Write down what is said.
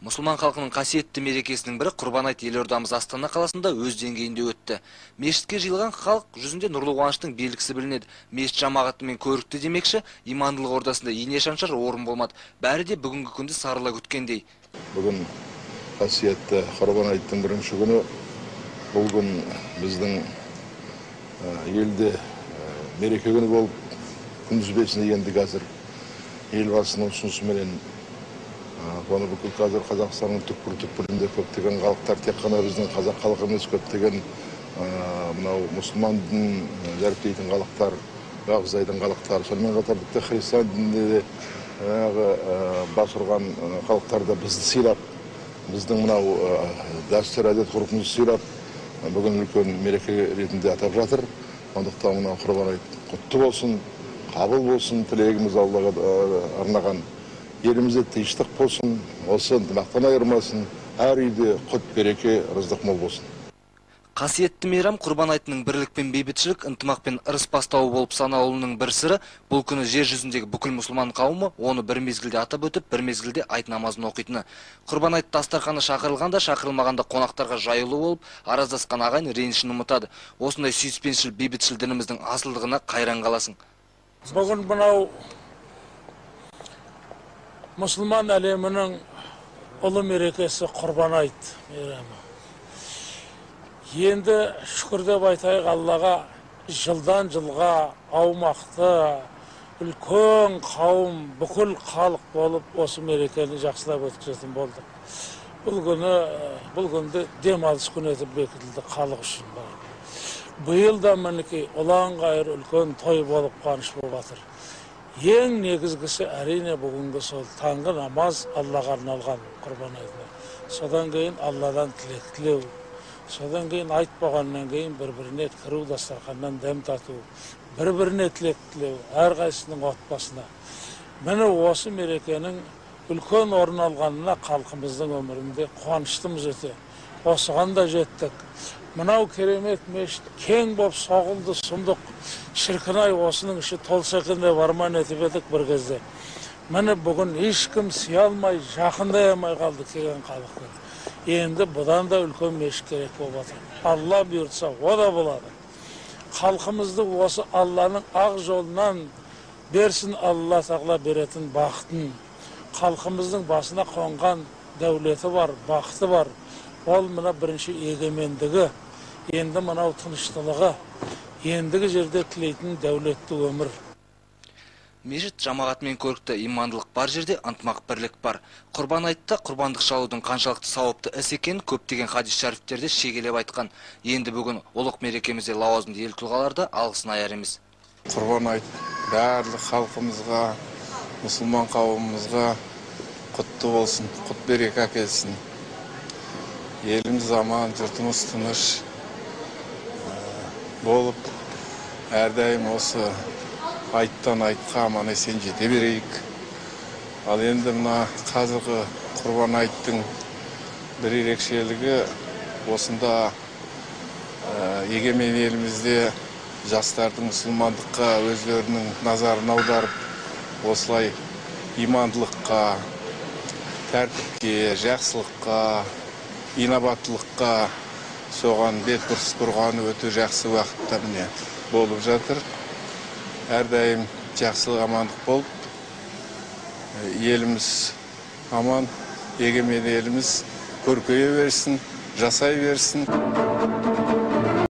Мұсылман халқының қасиетті мерекесінің бірі Құрбан айт елордамыз Астана қаласында өз деңгейінде өтті. Мешітке жиылған халық жүзінде нұрлы қуаныштың белгісі білінеді. Мешіт жамағатымен көрікті демекші, имандылық ордасында ине шаншар орын болмады. Бәрі де бүгінгі күнді сарыла күткендей. Бүгін қасиетті Құрбан айттың бірінші күні. Бұл күн біздің елде мереке күні болып күнтізбесіне енді қазір елбасының ұсынысыменен оны бүкіл қазір Қазақстанның түкпір-түкпірінде көптеген халықтар, тек қана біздің қазақ халқы емес, көптеген мынау мұсылман дінін дәріптейтін халықтар, уағыздайтын халықтар, сонымен қатар тіпті христиан дінінде де жаңағы бас ұрған халықтар да бізді сыйлап, біздің мынау дәстүр, әдет ғұрпымызды сыйлап, бүгін үлкен мереке ретінде атап жатыр. Сондықтан мынау Құрбан айт құтты болсын, қабыл болсын, тілегіміз Аллаға арнаған. Елімізде тыныштық болсын, осы ынтымақтан айырмасын, әр үйде құт береке, рыздық мол болсын. Қасиетті мейрам Құрбан айтының бірлік пен бейбітшілік, ынтымақ пен ырыс бастауы болып саналуының бір сыры, бұл күні жер жүзіндегі бүкіл мұсылман қауымы оны бір мезгілде атап өтіп, бір мезгілде айт намазын оқитыны. Құрбан айт дастарханы шақырылғанда, шақырылмағанда қонақтарға жаюлы болып, араздасқан ағайын ренішін ұмытады. Осындай сүйіспеншіл, бейбітшіл дініміздің асылдығына қайран қаласың. Бүгін мынау мұсылман әлемінің ұлы мерекесі Құрбан айт мейрамы. Енді шүкір деп айтайық Аллаға, жылдан жылға аумақты үлкен қауым, бүкіл халық болып осы мерекені жақсылап өткізетін болдық. Бұл күнді демалыс күні етіп бекітілді халық үшін. Биыл да мінекей ұлан-ғайыр үлкен той болып қуаныш болып жатыр. Ең негізгісі әрине бүгінгі сол таңғы намаз Аллаға арналған Құрбан айтына. Содан кейін Алладан тілек тілеу, содан кейін айт болғаннан кейін бір-біріне кіру, дастарханнан дәм тату, бір-біріне тілек тілеу, әрқайсысының отбасына. Міне осы мерекенің үлкен орын алғанына халқымыздың өмірінде қуаныштымыз өте. Осыған да жеттік. Мынау керемет мешіт кең боп соғылды, сұмдық. Шіркін ай, осының іші толса екен деп арман етіп едік бір кезде. Міне бүгін ешкім сыя алмай, жақындай алмай қалды келген халықпен. Енді бұдан да үлкен мешіт керек болып жатыр. Алла бұйыртса, о да болады. Халқымызды осы Алланың ақ жолынан берсін, Алла тағала беретін бақытын. Халқымыздың басына қонған дәулеті бар, бақыты бар. Ол мына бірінші егемендігі, енді мынау тыныштылығы, ендігі жерде тілейтін дәулетті өмір. Мешіт жамағатымен көрікті, имандылық бар жерде ынтымақ бірлік бар. Құрбан айтта құрбандық шалудың қаншалықты сауапты іс екенін көптеген хадис шәріфтерде шегелеп айтқан. Енді бүгін ұлық мерекемізде лауазымды ел тұлғалары да алғысын аяр емес. Құрбан айт барлық халқымызға, мұсылман қауымымызға құтты болсын, құт береке әкелсін. Еліміз аман, жұртымыз тыныш болып, әрдайым осы айттан айтқа аман есен жете берейік. Ал енді мына қазіргі Құрбан айттың бір ерекшелігі осында егемен елімізде жастардың мұсылмандыққа өздерінің назарын аударып, осылай имандылыққа, тәртіпке, жақсылыққа, инабаттылыққа соған бет бұрғаны өте жақсы уақытта міне болып жатыр. Әрдайым жақсылық, амандық болып, еліміз аман, егемен еліміз көркейе берсін, жасай берсін.